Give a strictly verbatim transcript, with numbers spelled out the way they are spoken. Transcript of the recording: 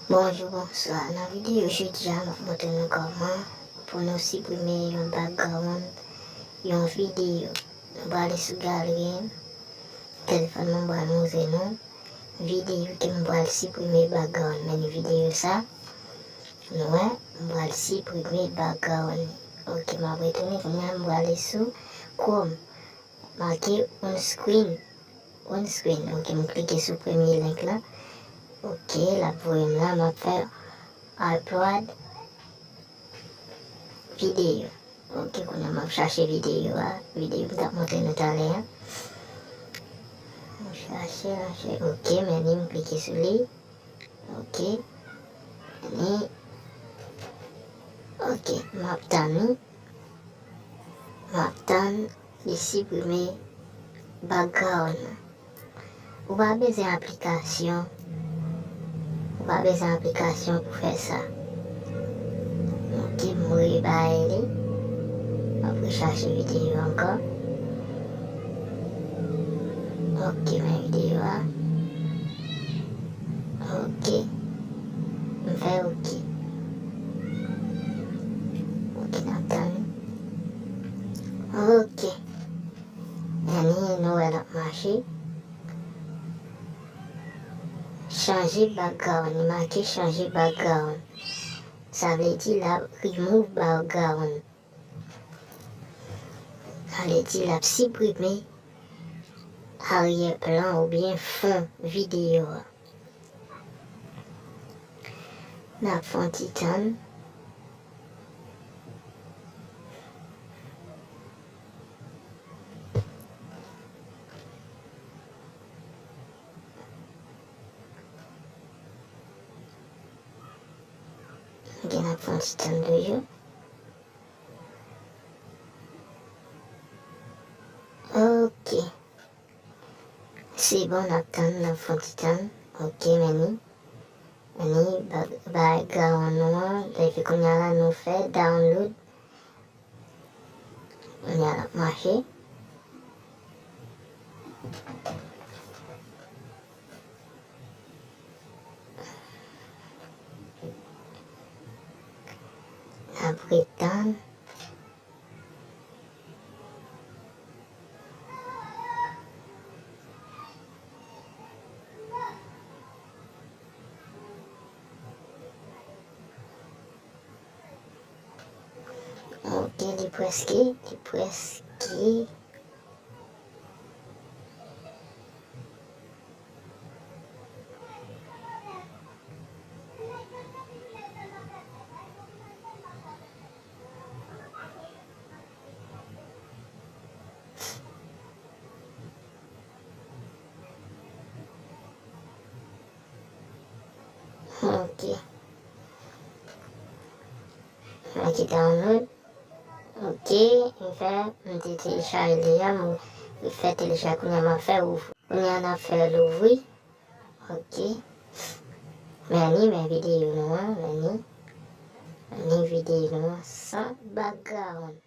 Bonjou, bonswa. Nan videyo jodi a, m ap montre nou kòman pou nou siprime yon background yon videyo. Nou prale sou galeri, telefòn mwen, m pral montre nou videyo ke m pral siprime background. Men videyo sa, nou wè, m pral siprime background. Ok, m ap retounen kounye a, m prale sou Chrome. Make on screen. On screen. Ok, m klike sou premye link la. Ok, l ap voye m la, m ap fè upload video. Ok, kounye a m ap chache videyo a. Videyo m t ap montre nou talè a. M chache, chache. Ok, men li, m klike sou li. Ok. Ni. Ok, m ap tann li. M ap tann li siprime background nan. Ou pa bezwen aplikasyon. Ou pa bezwen aplikasyon pou fè sa. Ok, m rebay li. M ap rechache videyo ankò. Ok, men videyo a. Ok. M fè ok. Ok, n ap tann. Ok. Anyway, nou wè l ap mache. Chanje background. Li make chanje background. Sa vle di l ap remove background. Sa vle di l ap siprime aryè plan oubyen fon videyo a. N ap fè yon ti tann. Ok, n ap fè yon ti tann toujou. Ok. Se bon, n ap tann, n ap fè yon ti tann. Ok, men ni. Men ni, ba-, background nou an. Epi kounye a la, nou fè download. Kounye a l ap mache. N ap ret tann. Ok, li prèske, li prèske. Ok. Mwen ki download. Ok, m fè, m te telechaje l deja, m fè telechaje, kounye a m ap fè ouvri. Kounye a n ap fè l ouvri. Ok. Men ni, men videyo nou an, men ni. Men ni videyo nou an san background.